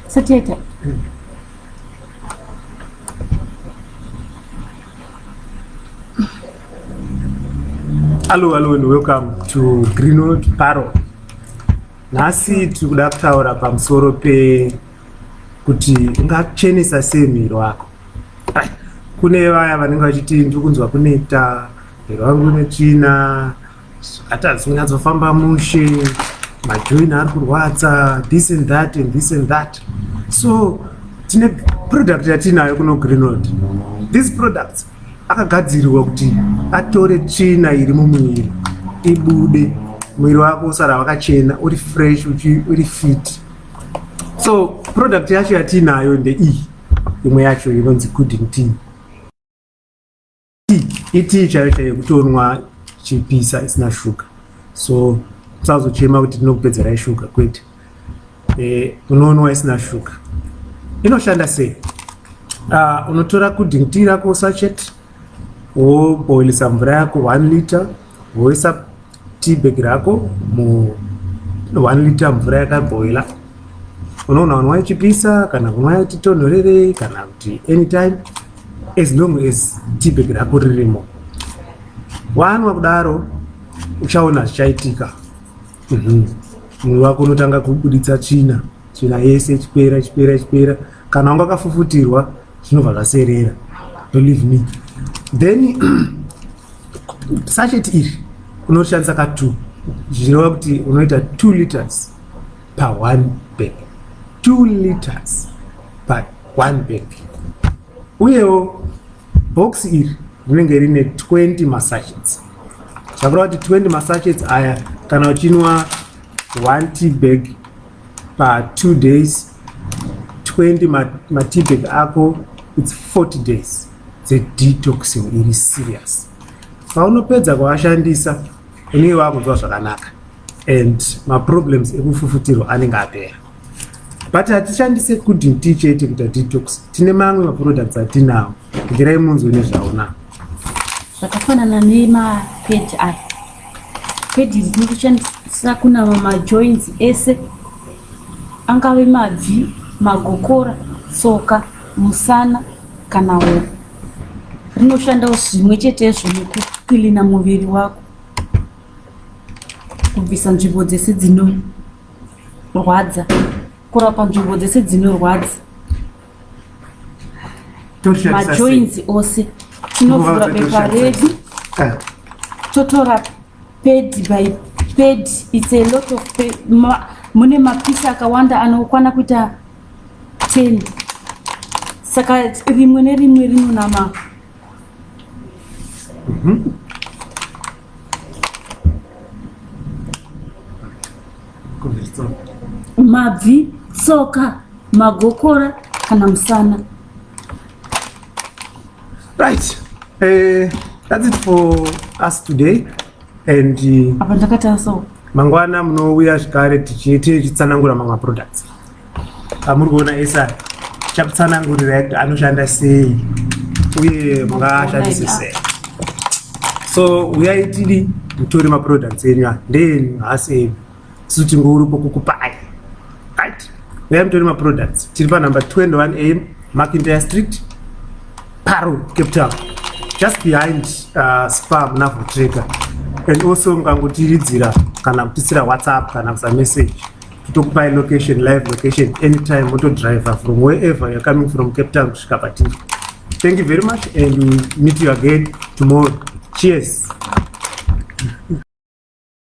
Isati yaita. Hello, hello and welcome to Greenwood Paro. Nhasi tiri kuda kutaura pamusoro pe kuti ungachenesa sei muviri wako. Right. Kune vaya vanenge vachiti ndiri kunzwa kuneta, muviri wangu une tsvina, hatadzi kunyatsofamba mushe, majoin ari kurwadza, this and that and this and that. So tine product yatinayo kuno Greenwood. These products akagadzirirwa kuti atore tsvina iri mumuviri ibude, muviri wako usara wakachena, uri fresh, uri fit. So product yacho yatinayo ndeiyi, imwe yacho inonzi Gooding Tea. Itii chaiyo chaiyo kutonwa chipisa isina shuga, so usazochema kuti tinokupedzerai shuga, kwete. Unonwa isina shuga. Inoshanda sei? Unotora Gooding Tea rako sachet, woboilisa mvura yako 1 liter, woisa tea bag rako mu 1 liter mvura yakaboila. Unoona unwa ichipisa kana kunwa ichitonhorerei kana kuti anytime, as long as tea bag rako ririmo. Wanwa kudaro, uchaona zvichaitika. Muviri wako unotanga kubuditsa tsvina, tsvina yese ichipera, ichipera, ichipera. Kana wanga wakafufutirwa, zvinobva zvaserera, believe me. Then sachet iri unoshandisa ka2, zvichireva kuti unoita 2 liters pa 1 bag, 2 liters pa 1 bag. Uyewo box iri rinenge rine 20 masachets, zvakureva kuti 20 masachets aya, kana uchinwa 1 tea bag pa 2 days, 20 matea bag ako, it's 40 days dzedetoxing iri serious. Paunopedza kuashandisa, unenge wakunzwa zvakanaka and maproblems ekufufutirwa anenge apera. But hatishandise Gooding Tea chete kuita detox, tine mamwe maproducts atinawo. Regerai munzwe nezvaona. Zvakafanana nemapedi aya, pedi rinokushandisa kunama majoints ese, angave mabvi, magokora, tsoka, musana kana hope. Rinoshandawo zvimwe chetezvo nekucleana muviri wako, kubvisa nzvimbo dzese dzinorwadza, kurapa nzvimbo dzese dzinorwadza, majoints ose. Tinovhura bepa redu, totora pad by pad. It's a lot of mune mapisi akawanda anokwana kuita 10, saka rimwe nerimwe rinonama. Mabvi, tsoka, magokora kana musana. Right, that's it for us today and Apa ndakatasawo. Mangwana munouya zvekare tichitsanangura mamwe maproducts amuri kuona esa. Tichakutsanangurirai kuti anoshanda sei uye mungashandise sei. So uyai tidi mutore maproducts enyu aya, ndeenyu, haasi enyu, isu tingoripo kukupai. Right, uyai mutore maproducts. Tiri panumber 21 A McIntyre Street, Parow, Cape Town, just behind Spar munaVotreka. And also mukangotiridzira kana kutisira WhatsApp kana kusa message, totokupai location, live location, anytime, motodriver from wherever you're coming from Cape Town kusvika patiri. Thank you very much and we'll meet you again tomorrow. Cheers.